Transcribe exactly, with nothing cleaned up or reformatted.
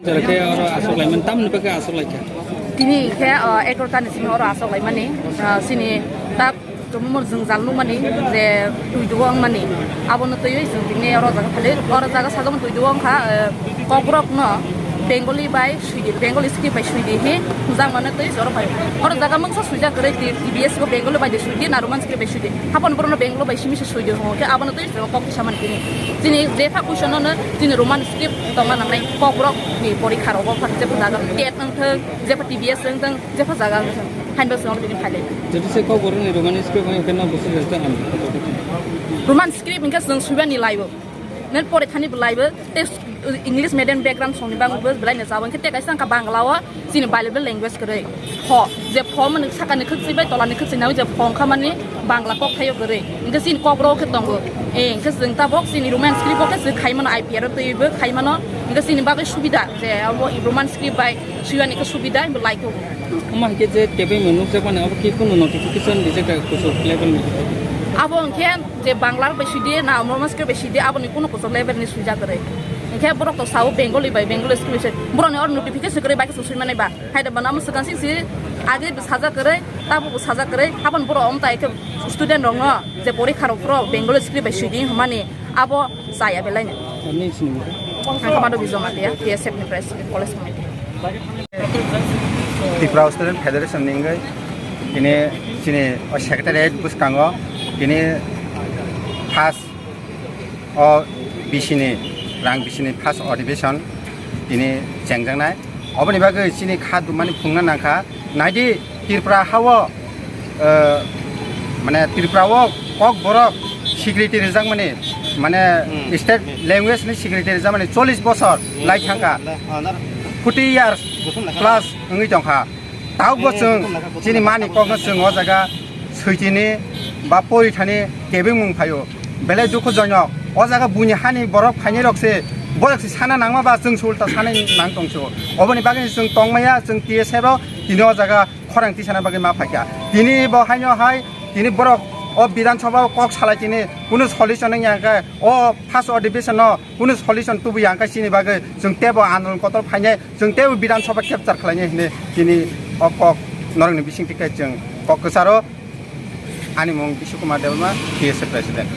Jara khe oro aswk laimani, tamni bagwi aswk laikha? Tini khe, ah, egaroh ta ni simi oro aswk laimani, ah, chini tak chumui jwngjal nukmani je twi duo wngmani, abono twiwi chwng tini oro jaga phali, oro jaga sajokmani twi duo wngkha, ah, Kokborok no Bengali bai swidi, Bengali script bai swidi hi hwnjakmano twi oro phai. Oro jaga mungsa swijak kwrwi T B S bo Bengali bai de swidi na Roman script bai swidi. Hapan borokno Bengali bai simi se swidi hwngo khe abono twi kok kisa mani tini. Chini je pha question no chini Roman script tongma nangnai Kokborok ni porikha rogo pha je pha jaga TET wngthwng, je pha T B S wngthwng, je pha jaga wngthwng. Haino chwng oro tini phai lai. Jodi se Kokborok ni Roman script wngkhe no bwswk rwchap ang. Roman script wngkhe chwng swibani laibo. Nen pore thani belai bo, te English medium background songni bang bo belai no jabo. Hwnkhe te kaisa wngkha Bangla o, chini bilingual language kwrwi. Pho, je pho mani sakani khwchwi bai tolani khwchwi nangwi je pho wngkha mani Bangla kok thaio kwrwi. Hwnkhe chini Kokborok khe tongo. Eh, hwnkhe chwng tabok chini Roman script o khe chwng khai mano I P R o twibo khai mano. Hwnkhe chini bagwi subida je abo Roman script bai swiyani khe subida bo lai khe. Omo hai khe je tebengmung nukjakmani abo khe kunu notification rijak da kuchuk level ni? Abo hwnkhe je Bangla rok bai sidi na Roman script bai sidi aboni kunu kuchuk level ni swijak kwrwi. Hwnkhe borok to sao Bengali bai Bengali script bai se borokni oro notification kwrwi bai khe chwng swimanai ba. Hai da bana omo swkang sing si age bo sajak kwrwi, tabo bo sajak kwrwi, habon borok omo tai khe student rokno je porikha rok phuru Bengali script bai sidi hwnmani abo chaya belai no. Nini sinimung? Ang khe Madhabi Jamatia, T S F ni President, College Committee. Tripura Student Federation ni wngwi tini chini o secretariat bwskango tini first o B C ni, rang B C ni first admission tini chengjaknai. Oboni bagwi chini kha dumani phungna nangkha. Naidi Tripura hao, eh, mane Tripura o Kokborok secretary rijak mani, mane Hmm. state language ni secretary rijak mani chollish bosor Hmm. lai thangkha. Ah, nar- Forty years Bukhum lekha. Plus wngwi tongkha. Tabukbo Eh, chwng bukhum lekha, bukhum chini lekha, mani bukhum kokno lekha. Chwng o jaga switini ba porithani kebengmung phaio. Belai dukhu jonok. O jaga buini hani borok phainai rok se, borok se sana nangma ba chwng se ulta sana nang tong se. Oboni bagwi chwng tongmaya, chwng T S F o tini o jaga khorang tisana bagwi ma phaikha. Tini bo haino hai, tini borok o Bidhan Sabha o kok salai tini kunu solution wngya khe o first admission no kunu solution tubuya khe chini bagwi chwng tebo andolon kotor phainai, chwng tebo Bidhan Sabha capture khlainai hinwi tini o kok norokni bisingtwi khe chwng kok kwcharo. Ani mung Bishnu Kumar Debbarma, T S F President.